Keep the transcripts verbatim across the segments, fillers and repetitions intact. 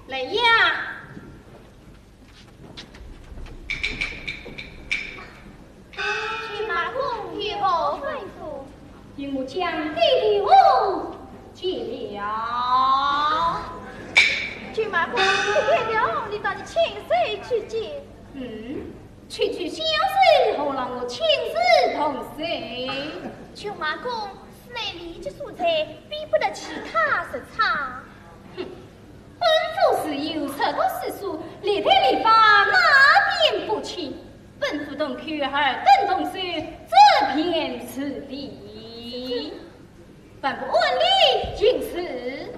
来呀！ 舅妈公有何吩咐？与我讲爹爹何解了？舅妈公，爹爹了，你到底亲自去见。嗯，区区小事，何让我亲自动手？舅妈公，此乃礼节所在，比不得其他日常。哼， 本府自幼受读诗书，历代礼法哪点不清？本府同舅儿等动手，这便是礼。万不按例行事。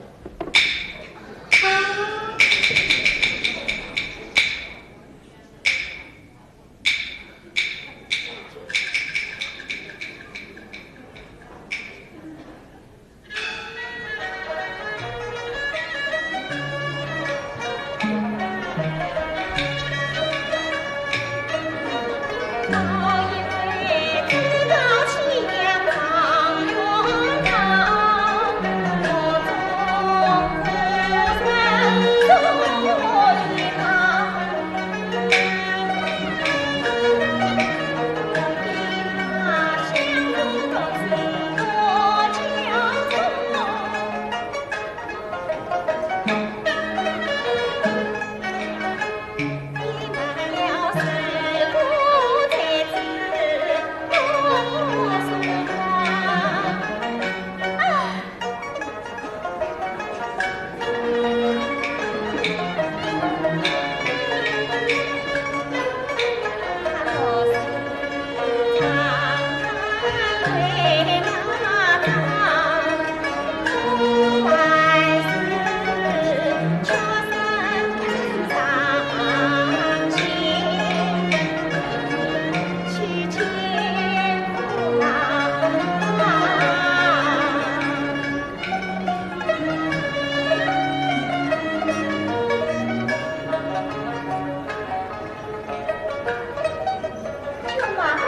舅妈公，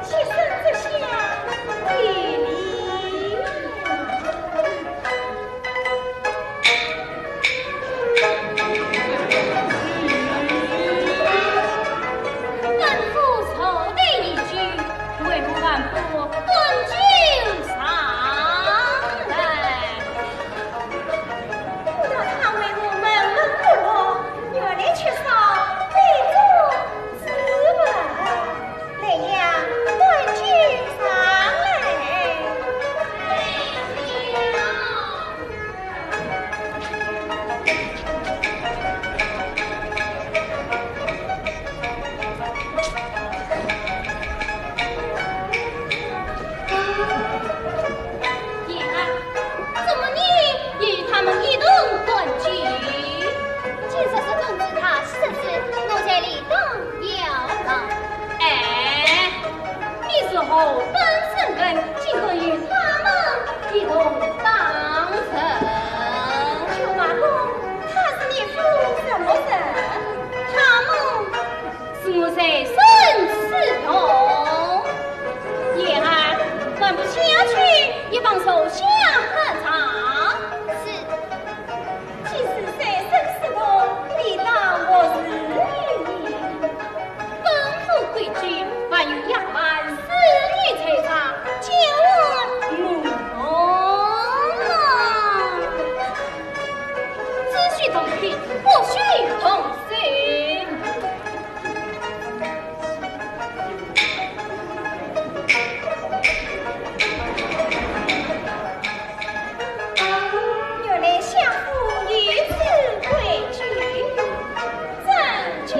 妾身这厢有礼。 本府坐得已久，为何还不端酒上来？不知他为何闷闷不乐，原来缺少杯中之物。来呀，端酒上来。 言儿，怎么你也与他们一同端酒？今日是公子他生日，我在礼堂要到。哎， 你是何等身份，竟敢与他们一同当人？舅妈公，他是你府什么人？他们是我随身侍童。言儿，还不下去一旁坐下喝茶。是。 既是随身侍童，理当服侍于你。本府规矩，凡有丫鬟侍女在场，皆为奴。只许同批，不许同岁。 原来相府有此规矩，真规矩。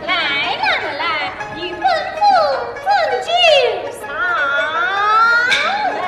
来，男儿来，与本府斟酒上来。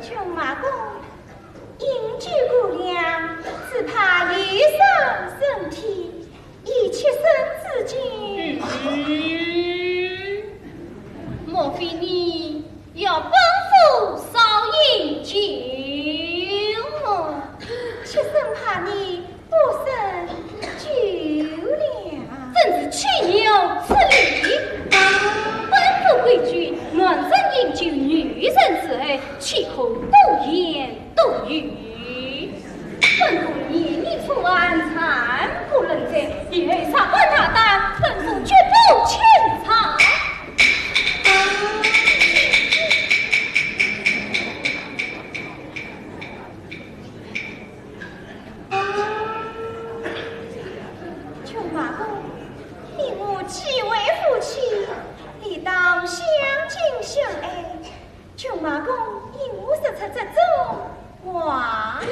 舅妈公，饮酒过量，只怕有伤身体，宜洁身自净。嗯，莫非你要本府少饮酒？妾身怕你 不胜酒量。真是岂有此理！本府规矩，男人饮酒，女人伺候，岂可多言多语？本府念你粗汉，惨不忍睹，以后若敢大胆，本府绝不轻饶。 舅妈公，你我既为夫妻，理当相敬相爱。舅妈公，因何说出这种话来？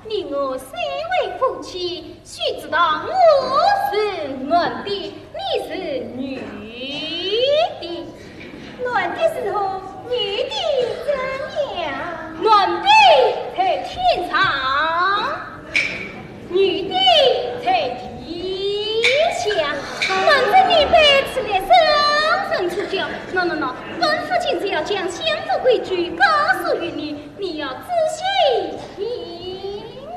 你我虽为夫妻， 须知道我是男的，你是女的。男的是何？女的怎样？男的在天上，女的在地下。男尊女卑，此乃生存之教。喏喏喏，本府今日要将相府规矩告诉于你， 你要仔细听了。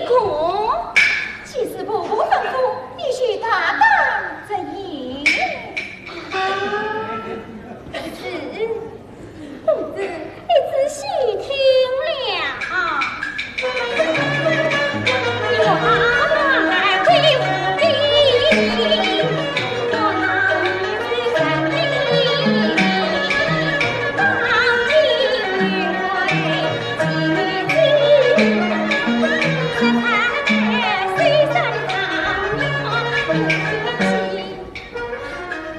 公，既是婆婆吩咐，你就大胆直言。啊，是。 公子，你仔细听了。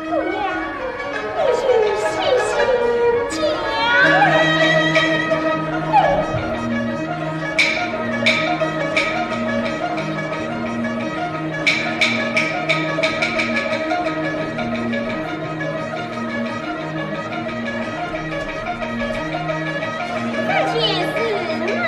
姑娘，你就细细讲来。这件事嘛，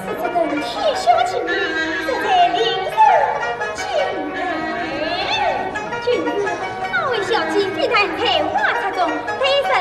是这等天下奇女，实在令人敬佩。君子，那位小姐非但才华出众，待人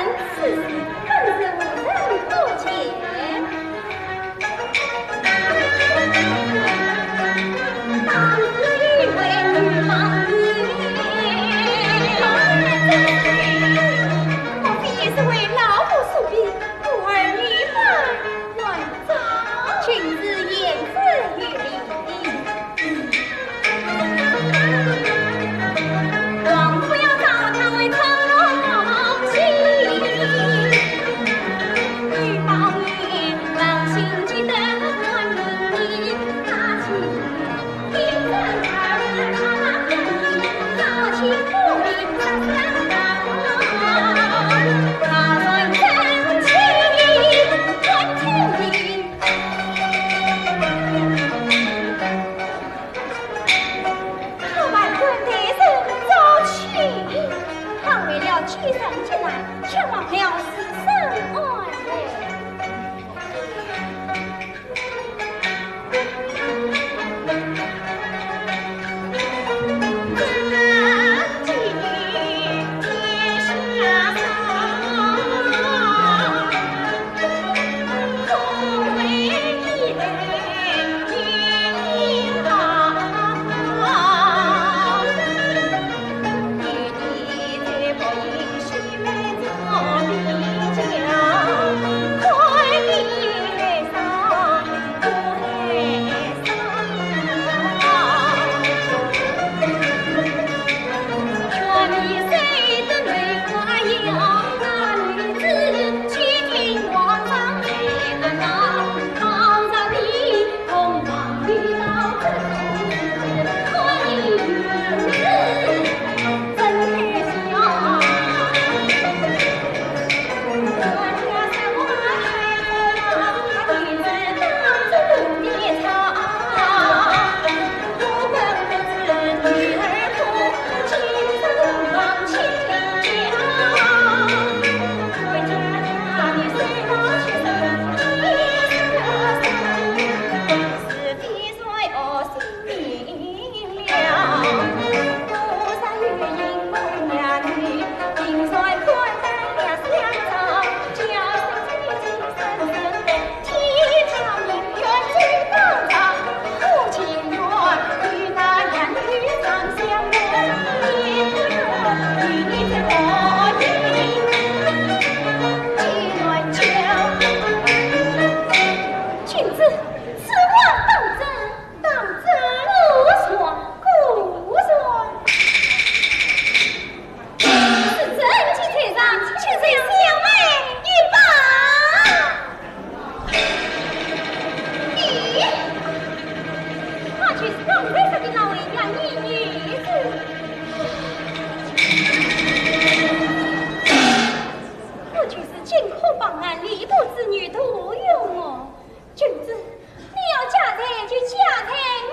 方案里不知女徒用我。君子，你要嫁才就嫁才我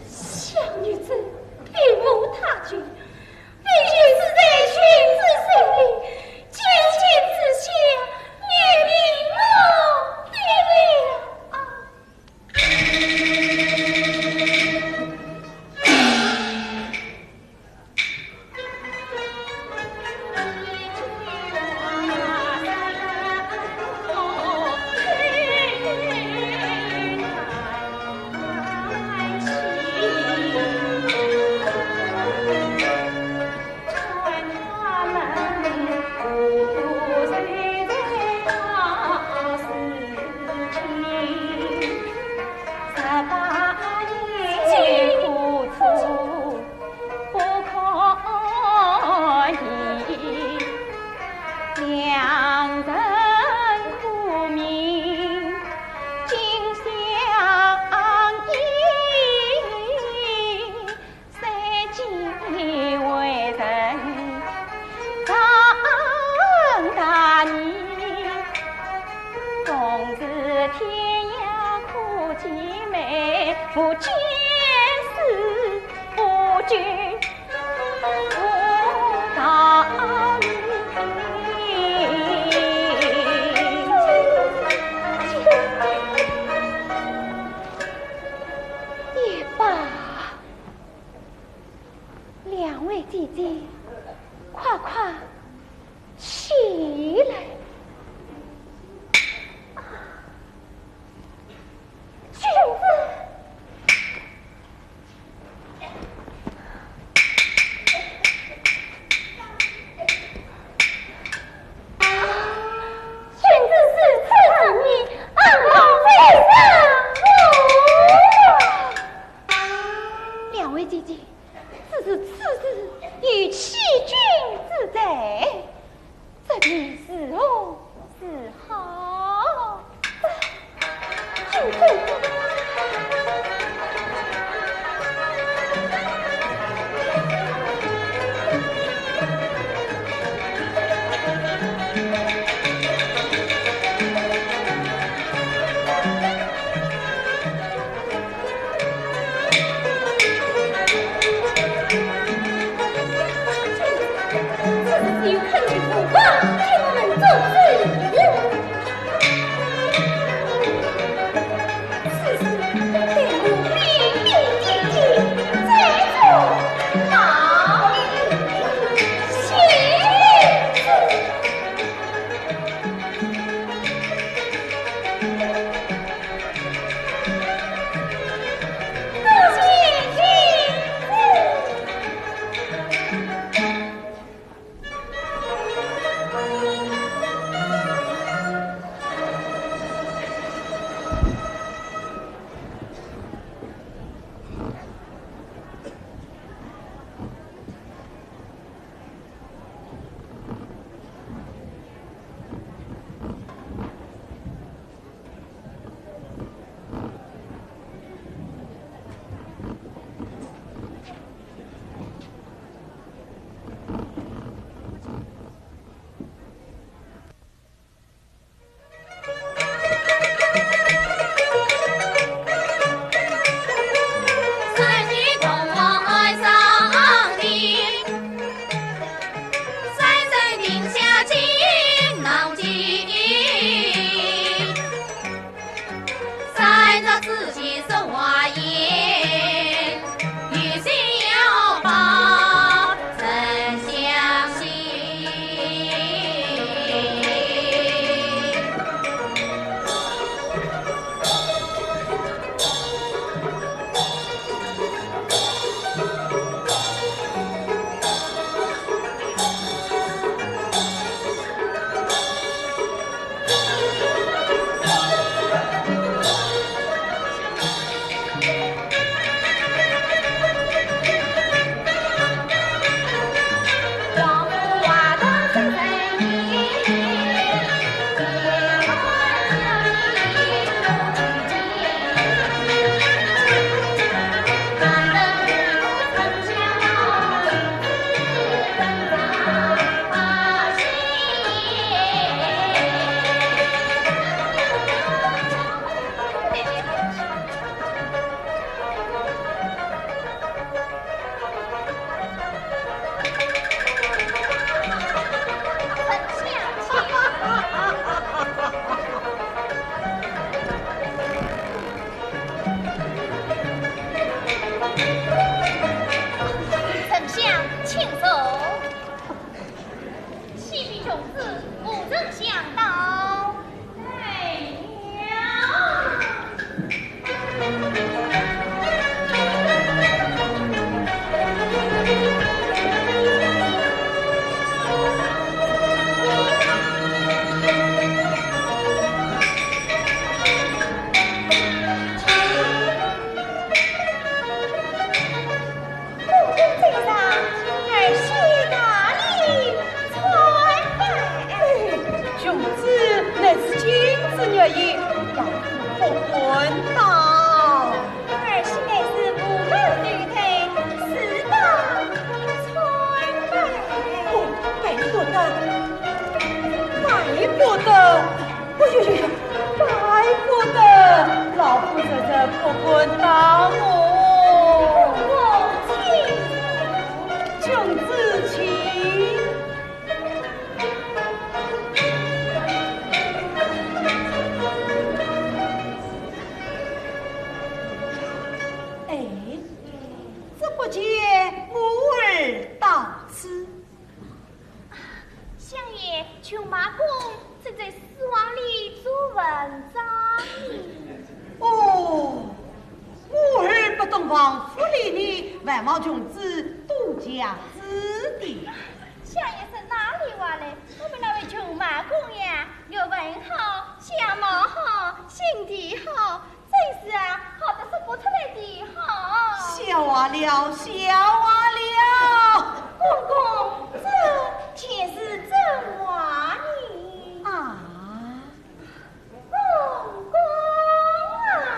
小女子并无他求，唯求是在君子手里，金钱之下，也比我的了啊。也罢。 两位姐姐，快快起来。啊，君子，君子如此疼你，何必非礼我？ 两位姐姐，只是此事有欺君之罪，这便如何是好？请坐。向导。来了。公公在上，儿媳大礼参拜。哎，兄子乃是金枝玉叶，老夫不敢当。儿媳乃是无门女胎，自当参拜。哦，拜不得，拜不得。 哎呦呦呦，怪不得老夫人不肯当哦。公子请。哎，只不见我儿到此。 相爷，舅妈公正在书房里做文章呢。哦，我儿不懂王府礼仪，还望兄子多加指点。相爷是哪里话来？我们那位舅妈公呀，学问好，相貌好，心地好， 真是啊，好得说不出来的好。笑话了，笑话了。公公，这全是真话呢。啊。公公啊。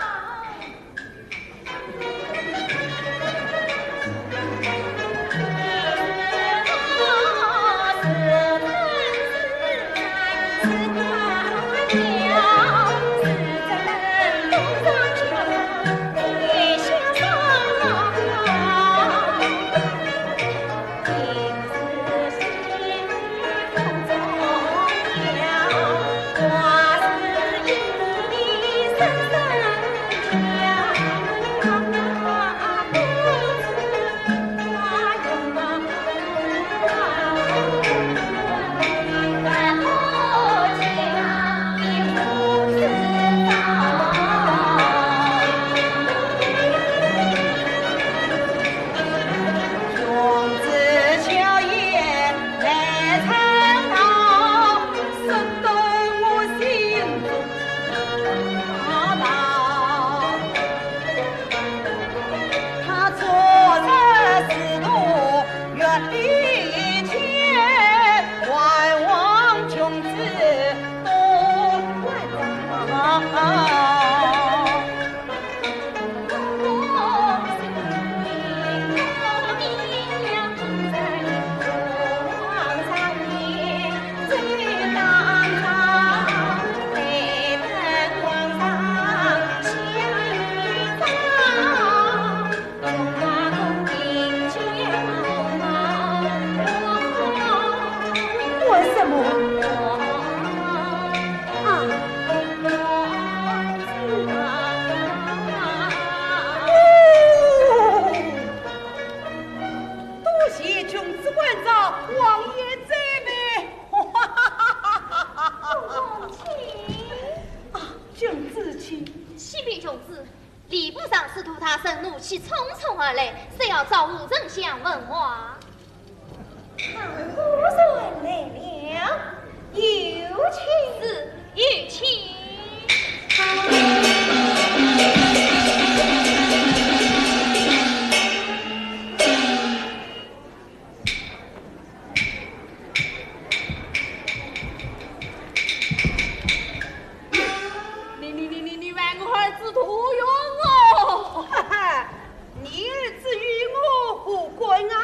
为什么？啊！哦，多谢君子关照，王爷再拜。公公请。啊，君子请。启禀君子， 吏部尚书杜大人怒气冲冲而来，说要找吴丞相问话。啊，果然来了，有请。是，有请。 你，你，你，你，你还我儿子杜永哦！哈哈，你儿子与我无关啊。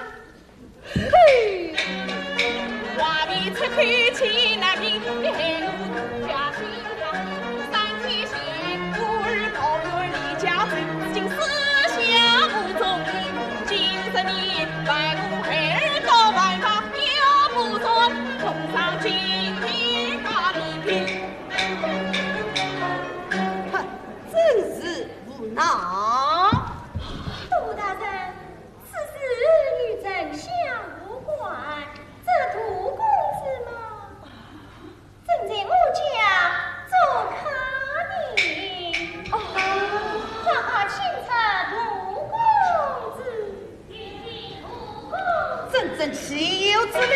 这里。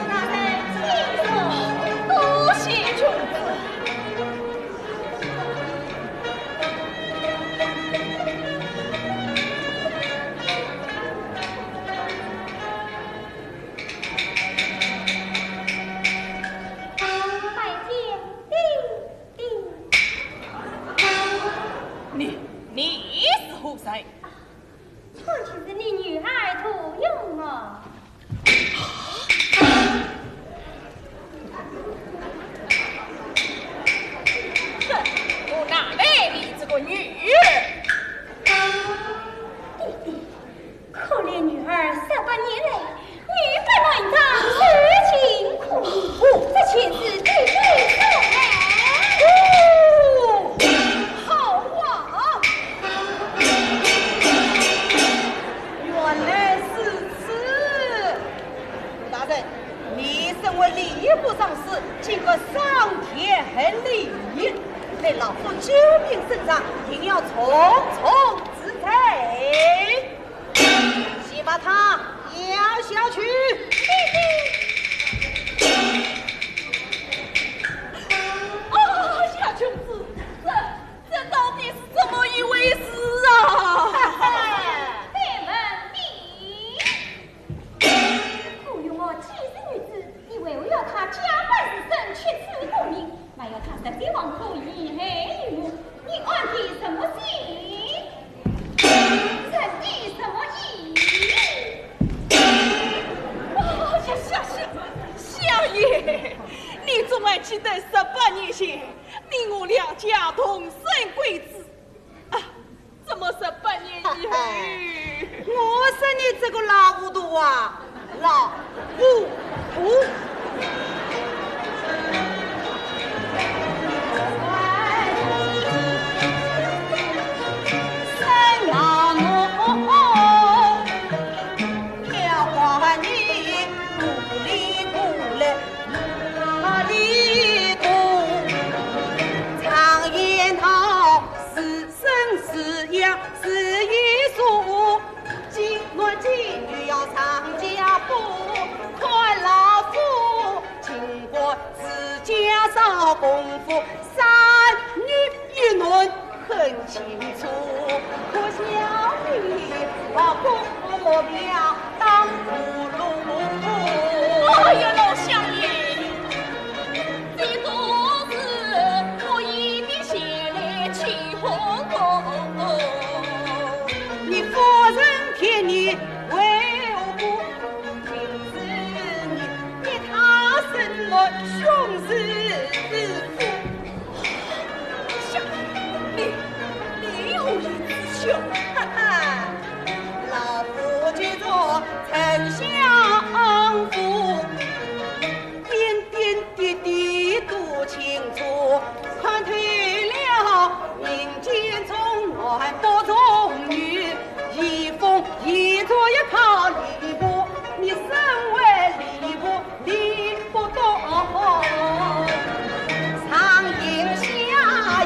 大人请坐。多谢君子。拜见爹爹。你，你是何人？ 这就是你女儿杜月笙啊。哼，我哪配你这个女儿？爹爹，可怜女儿十八年来， 女扮男装受尽苦，这全是爹爹所为。哦，好啊！原来如此。大人，你身为礼部尚书，尽个伤天害理，对老夫救命伸张，定要重重治罪。 先把她押下去。哦，小琼子，这，这到底是怎么一回事啊？再问你。杜月笙既是女子，你为何要她假扮书生，巧取功名，还要她实际上可以害于我？你安的什么心？ 人的什么意？哦，呀，相爷，相爷，你总还记得十八年前，你我两家同生贵子啊？怎么十八年以后？哎，我说你这个老糊涂啊，老糊涂。 哎呀，老相爷，这个是我一定前来去honk。你夫人骗你为何不？明知你，你他什么凶事？ 你，你何以知晓？哈哈，老夫就做丞相府，点点滴滴都清楚，看透了民间重男不重女，移风易俗也怕离谱，你身为礼部 你不懂，上行下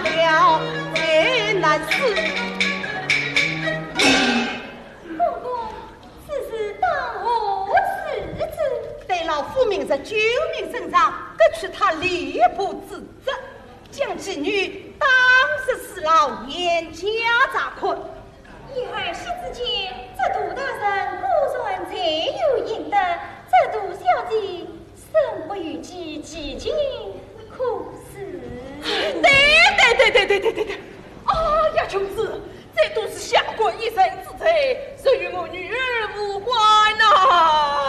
效最难事。公公，此事当何处置？待老夫明日就命圣上革去他礼部之职，将其女当入侍郎严家查看。 一儿戏之间，这杜大人果然罪有应得，这杜小姐身不由己，其情可恕。对对对对对对对对！哎呀，琼子，这都是下官一人之罪，这与我女儿无关呐。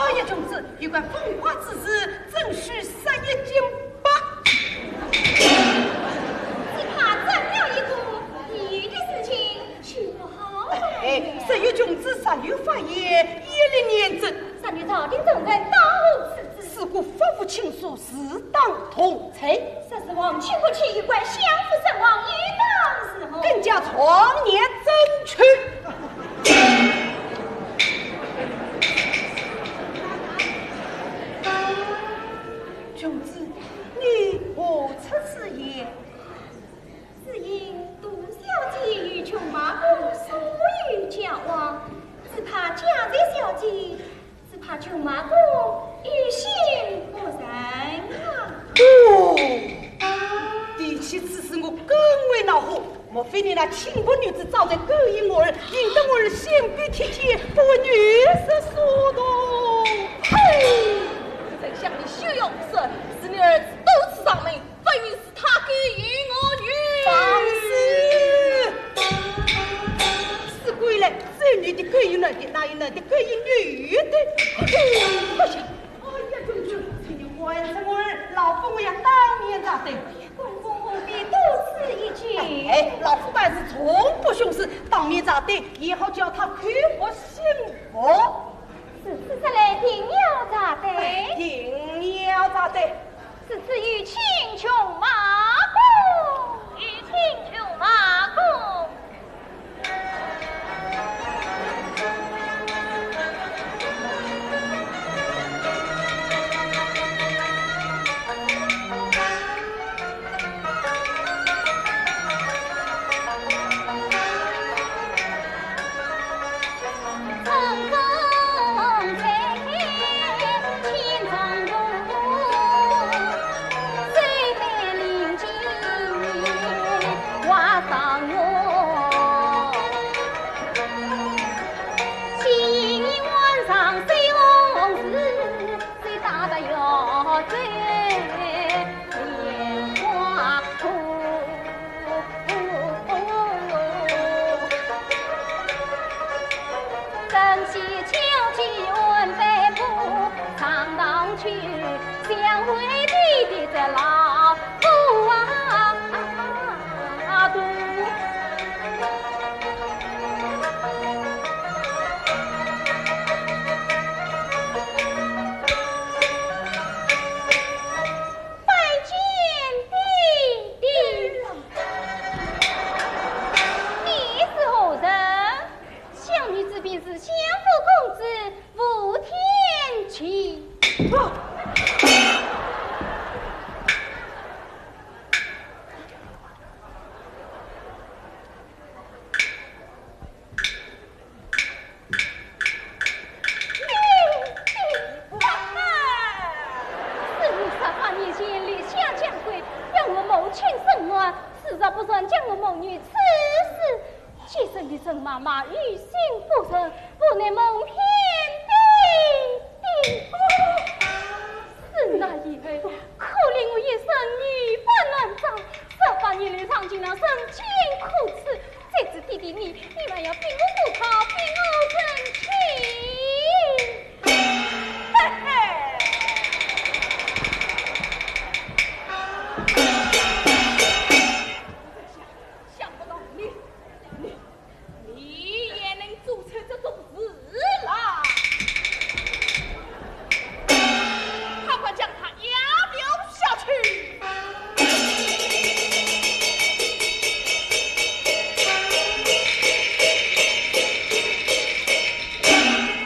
哎呀，琼子，有关风华之事，怎须说一尽吧？只怕斩了一个，你的事情 就不好办了。哎，只有琼子尚有发言，一律严正。尚有朝廷重臣，当何处置？如果发布亲疏，自当重罪。若是皇亲国戚有关相府声望，又当如何？更加从严整取。琼子，你何出此言？ 只因杜小姐与舅妈公素有交往，只怕家宅小姐，只怕舅妈公莫非你那轻薄女子早在勾引我儿，引得我儿心悲天天，不为女色所动？嘿！臣向你休要胡说，是你儿子多次上门，分明是他勾引我女。放肆！自古以来，只有女的勾引男的，哪有男的勾引女的？哎呀，公主，请你宽恕我儿，老夫我要当面查对。 公公何必多此一举？哎，老夫办事从不徇私，当面查对，也好叫他口服心服。如此说来，定要查对。定要查对。如此有请琼麻公。有请琼麻公。 拜见爹爹。你是何人？想女子便是相府公子吴天琪。是你十八年前立下江规，要我母亲身亡，事实不然将我母女赐死。既然你陈妈妈于心不忍，无奈蒙骗爹爹。自那以后，可怜我一生女扮男装，十八年来尝尽了人间苦楚， 这次爹爹你，你还要逼我做他，逼我成亲。嘿嘿。想，想不到你，你，你也能做出这种事来。快快将他押了下去。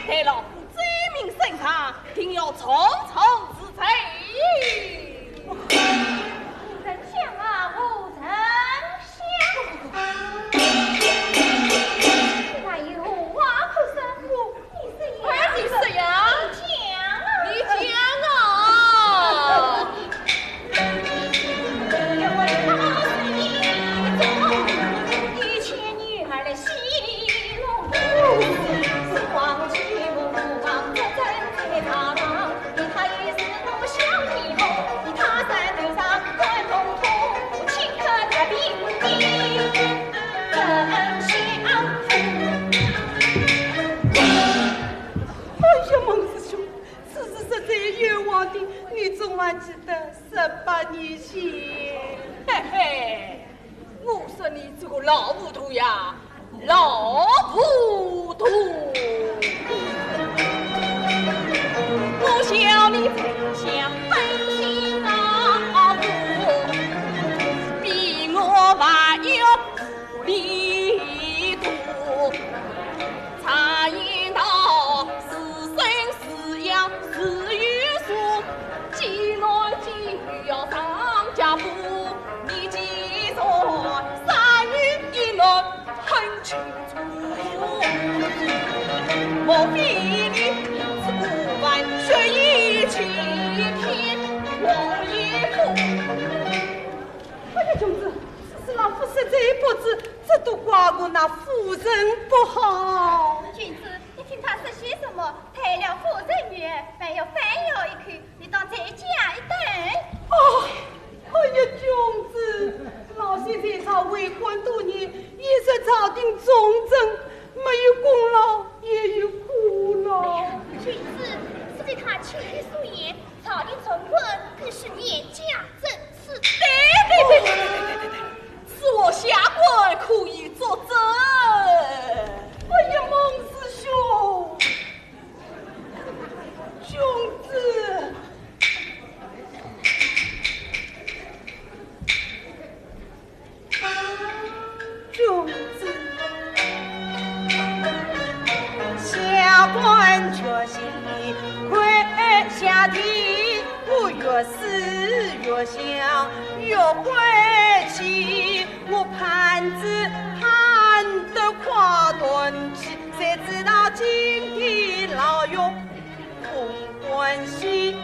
待老夫罪名审查，定要重重治罪。胡人讲啊，胡人讲。你哪有话可说？你是呀，哎，你是呀，你讲啊。你讲啊。 哎呀，孟师兄，此事实在冤枉的，你总还记得十八年前？嘿嘿，我说你这个老糊涂呀，老糊涂！我笑你真像本性老糊涂，比我还要糊涂。 常言道，是生是养是有数，既然今日要上家府，你既然三女一男很清楚，莫非你是故犯，血雨腥风，王爷府？哎呀，公子，此事老夫实在不知，那夫人不好。君子，你听他说些什么？退了夫人远，还要反咬一口，你倒再讲一顿。哦，哎呀，君子，老身在朝为官多年，一直朝廷重政，没有功劳也有苦劳。君子，此地他卿所言，朝廷重政更是严加整治。对对对对对对对对，是我下官可以作证。哎呀，孟师兄，君子，君子。下官决心跪下地，我越思越想，越悔气，我盼子盼得快断气，谁知道今天牢狱空关心。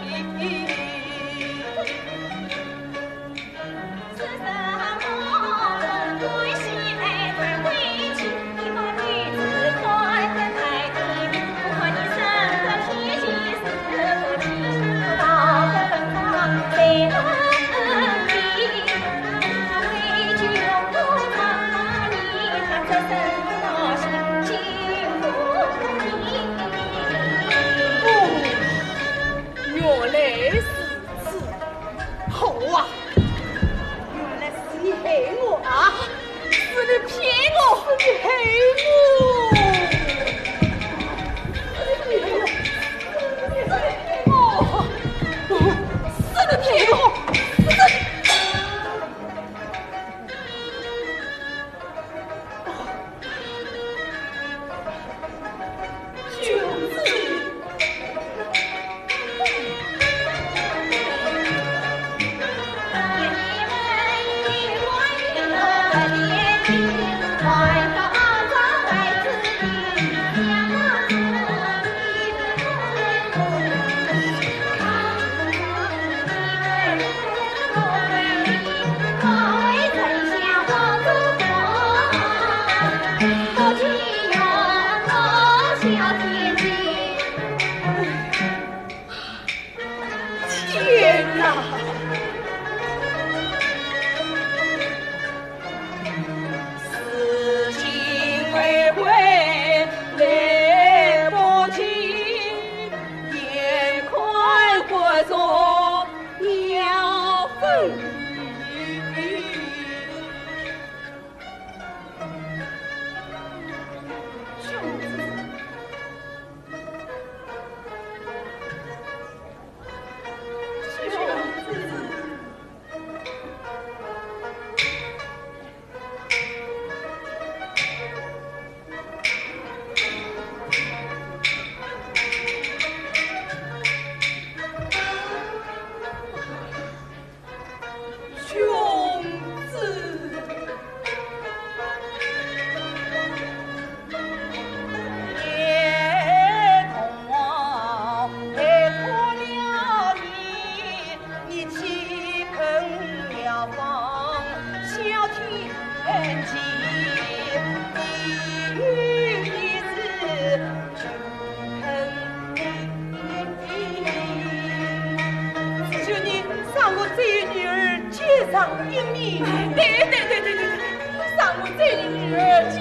哦，原来如此。好啊，原来是你害我啊！是你骗我！是你害我！是你害我！是你骗我！是你骗我！是你…… 天哪！君子。求你让我这女儿见上一面。对对对对对对，让我这女儿见